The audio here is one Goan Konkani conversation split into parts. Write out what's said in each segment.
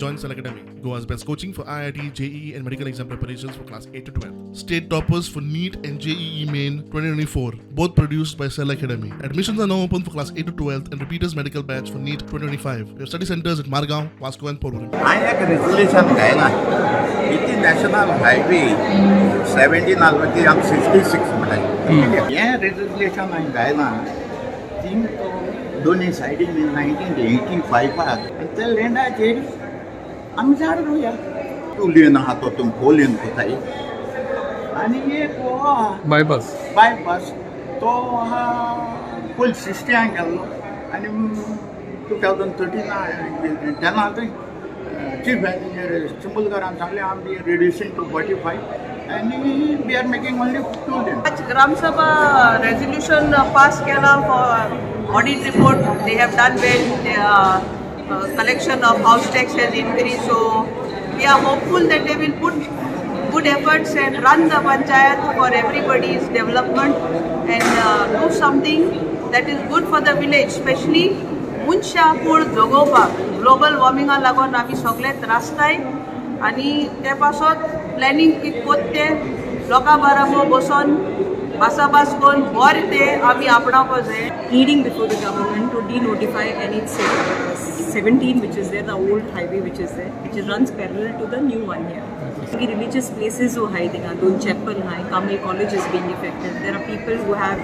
Join Cell Academy, Goa's best coaching for IIT, JEE, and medical exam preparations for class 8 to 12. State toppers for NEET and JEE Main 2024, both produced by Cell Academy. Admissions are now open for class 8 to 12 and repeaters medical batch for NEET 2025. We have study centers at Margao, Vasco, and Porvorim. हांवें एक रेजोल्युशन घायलां इतली नॅशनल हायवे 17 आसलो ती आमी 66 म्हणटाली. हें रेजोल्युशन हांवें घायलां थिंग दोनी सायडीन 1985 आनी त्या लँडाचेर आमी झाड रोया. टू लेन आहा तो तुमी फोर लेन कोताय आनी एक हो आहा बायपास. बायपास तो आहा फूल सिस्ट्यांक गेल्लो आनी 2013 10 थंय चीफ इंजिनियर चिंबलकरान सांगलें, आमी रिड्युसींग टू 45 आनी we are making only two lane. आज ग्रामसभा रेजोल्यूशन पास केला for audit report. They have done well. Collection of house tax has increase, so we are hopeful that they will put good efforts and run the panchayat for everybody's development and do something that is good for the village, especially मनशा कूड जगोवपाक. ग्लोबल वॉर्मिंगा लागून आमी सगळे त्रासताय आनी ते पासत प्लॅनिंग कितें कोत्ता तें लोकां बाराबर बसोन भासाभास करून बरें तें आमी आपणावपाक जाय. Pleading before the government to denotify NH 17, which is there, the old highway which is there, which runs parallel to the new one here. The religious places who high थिंगा, दोन chapel high, Carmel College is being affected. There are people who have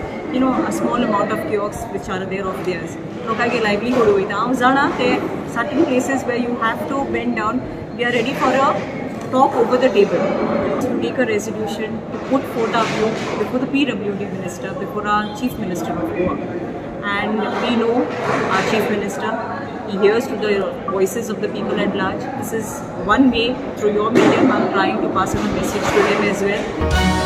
a small amount of kiosks which are there of theirs. लोकांगे livelihood वयता. हांव जाणा ते certain places where you have to bend down. We are ready for a talk over the table, to take a resolution to put forth our view before the PWD minister, before our Chief Minister of Goa. And we know our Chief Minister, he hears to the voices of the people at large. This is one way through your medium I'm trying to pass on a message to him as well.